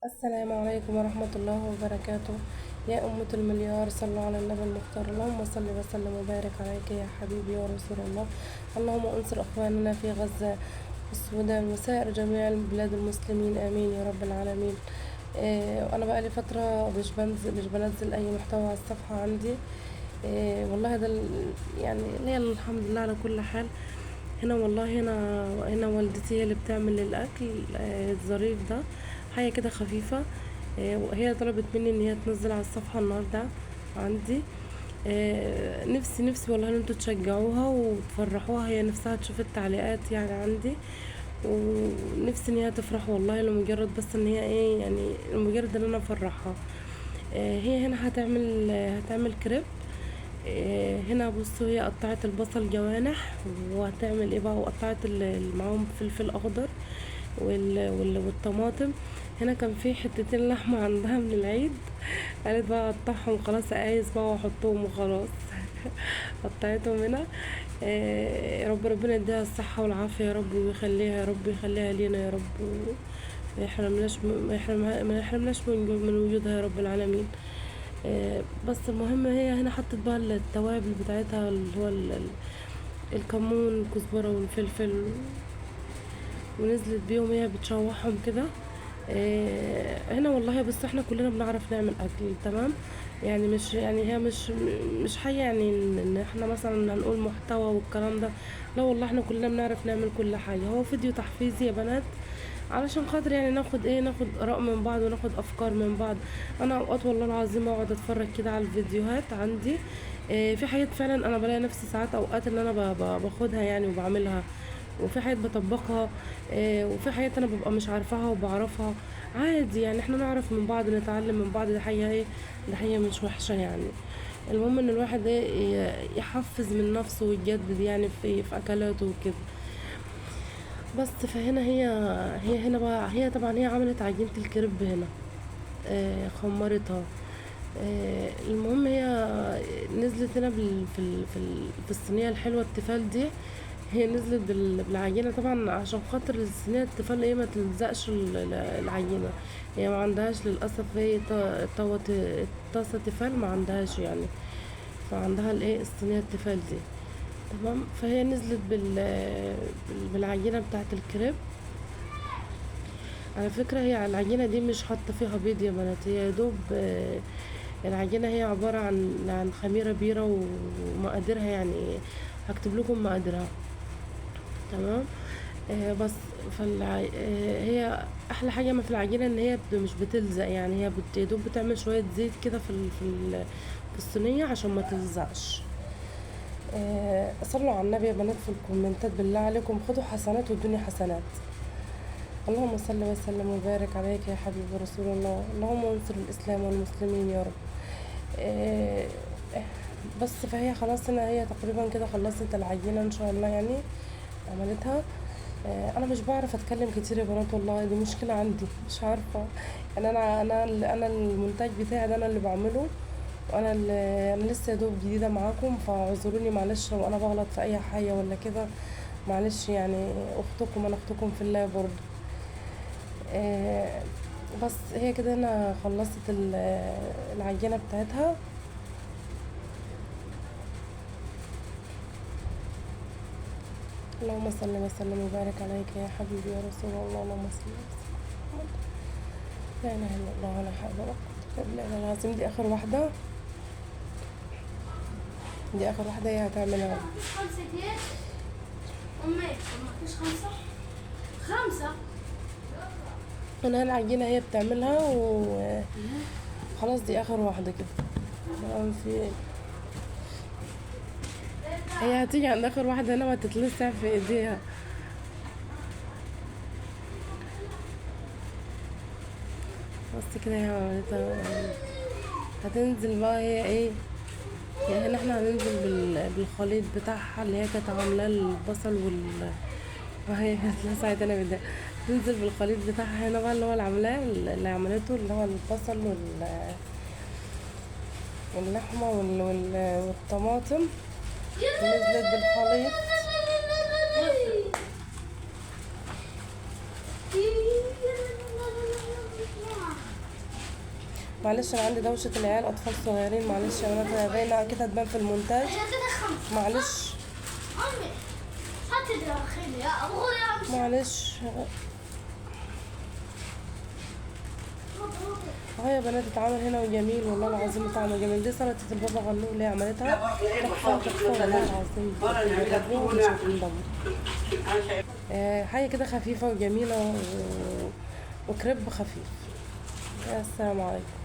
السلام عليكم ورحمة الله وبركاته. يا أمة المليار، صلوا على النبي المختار. اللهم صل وسلم وبارك عليك يا حبيبي يا رسول الله. اللهم انصر إخواننا في غزة والسودان وسائر جميع بلاد المسلمين، آمين يا رب العالمين. أنا بقالي فترة مش بنزل أي محتوى على الصفحة عندي. والله ده يعني يلا الحمد لله على كل حال. هنا والله هنا والدتي هي اللي بتعمل الأكل الظريف ده، حاجة كده خفيفة. وهي طلبت مني إن هي تنزل على الصفحة النهاردة عندي. نفسي والله إن انتوا تشجعوها وتفرحوها، هي نفسها تشوف التعليقات عندي، ونفسي إن هي تفرح والله، لمجرد بس إن هي إيه يعني، لمجرد إن أنا أفرحها. هي هنا هتعمل كريب. هنا بصوا هي قطعت البصل جوانح، وهتعمل ايه بقى، وقطعت معاهم فلفل اخضر والطماطم. هنا كان في حتتين لحمه عندها من العيد، قالت بقى اقطعهم خلاص، اقايس بقى واحطهم وخلاص. قطعتهم هنا. يا رب ربنا يديها الصحه والعافيه يا رب، ويخليها يا رب، يخليها لينا يا رب، وما يحرمناش ما يحرمناش من وجودها يا رب العالمين. بس المهم هي هنا حطت بقى التوابل بتاعتها، اللي هو الكمون والكزبرة والفلفل، ونزلت بيهم هي بتشوحهم كده. هنا والله بس احنا كلنا بنعرف نعمل اكل، تمام؟ يعني مش يعني هي مش، مش حاجة يعني ان احنا مثلا هنقول محتوى والكلام ده، لا والله احنا كلنا بنعرف نعمل كل حاجة. هو فيديو تحفيزي يا بنات، علشان خاطر ناخد ايه، ناخد اراء من بعض وناخد افكار من بعض. انا اوقات والله العظيم اقعد اتفرج كده على الفيديوهات عندي، في حاجات فعلا انا بلاقي نفسي ساعات اوقات ان انا باخدها وبعملها، وفي حاجات بطبقها، وفي حاجات انا ببقى مش عارفاها وبعرفها عادي. احنا نعرف من بعض، نتعلم من بعض، ده حاجه ايه، ده حاجه مش وحشه. المهم ان الواحد ايه، يحفز من نفسه ويجدد في اكلاته وكده. بس فهنا هي هنا بقى، هي طبعا هي عملت عجينة الكريب هنا، خمرتها. المهم هي نزلت هنا في الصينية الحلوة التيفال دي، هي نزلت بالعجينة طبعا عشان خاطر الصينية التيفال ايه ما تلزقش العجينة. هي ما عندهاش للأسف هي طاسة تيفال ما عندهاش يعني، فعندها الايه الصينية التيفال دي، تمام. فهي نزلت بالعجينة بتاعت الكريب. على فكرة هي العجينة دي مش حاطة فيها بيض يا بنات، هي يا دوب، العجينة هي عبارة عن خميرة بيرة ومقاديرها، هكتب لكم مقاديرها، تمام. بس هي احلى حاجة ما في العجينة ان هي مش بتلزق، هي يا دوب بتعمل شوية زيت كده في الصينية عشان ما تلزقش. صلوا على النبي يا بنات في الكومنتات بالله عليكم، خدوا حسنات وادوني حسنات. اللهم صل وسلم وبارك عليك يا حبيبي رسول الله، اللهم انصر الاسلام والمسلمين يا رب. بس فهي خلاص هنا هي تقريبا كده خلصت العجينة ان شاء الله، عملتها. انا مش بعرف اتكلم كتير يا بنات والله، دي مشكلة عندي مش عارفة. انا المونتاج بتاعي ده انا اللي بعمله، وانا اللي انا لسه يا دوب جديدة معاكم، فاعذروني معلش لو انا بغلط في اي حاجة ولا كده، معلش اختكم، انا اختكم في الله برضو. بس هي كده انا خلصت العجينة بتاعتها. اللهم صل وسلم وبارك عليك يا حبيبي يا رسول الله، اللهم صل وسلم. لا اله الا الله ولا حول ولا قوة الا بالله العظيم. دي اخر واحدة، دي اخر واحدة هي هتعملها. مفيش خمسة كيس؟ أمي، مفيش خمسة؟ خمسة؟ أنا العجينة هي بتعملها وخلاص، دي آخر واحدة كده. تمام، في إيه؟ هي هتيجي عند آخر واحدة هنا وهتتلسع في إيديها. بس كده هي عملتها. هتنزل بقى هي إيه؟ هنا إحنا هننزل بالخليط بتاعها اللي هي كانت عاملاه البصل وال، وهي اتلسعت هنا بايديها. تنزل بالخليط بتاعها هنا بقى اللي هو اللي عاملاه، اللي عملته اللي هو البصل واللحمة والطماطم. نزلت بالخليط. معلش انا عندي دوشه العيال، اطفال صغيرين، معلش يا بنات باينة كده هتبان في المونتاج، هي كده 5. معلش امي هات يا اخي يا ابو يا معلش. اهو يا بنات اتعمل هنا وجميل والله العظيم طعمه جميل. دي سلطة البابا غنوج اللي هي عملتها تحفة تحفة والله العظيم، جربوها مش هتندموا. حاجة كده خفيفة وجميلة وكريب خفيف. السلام عليكم.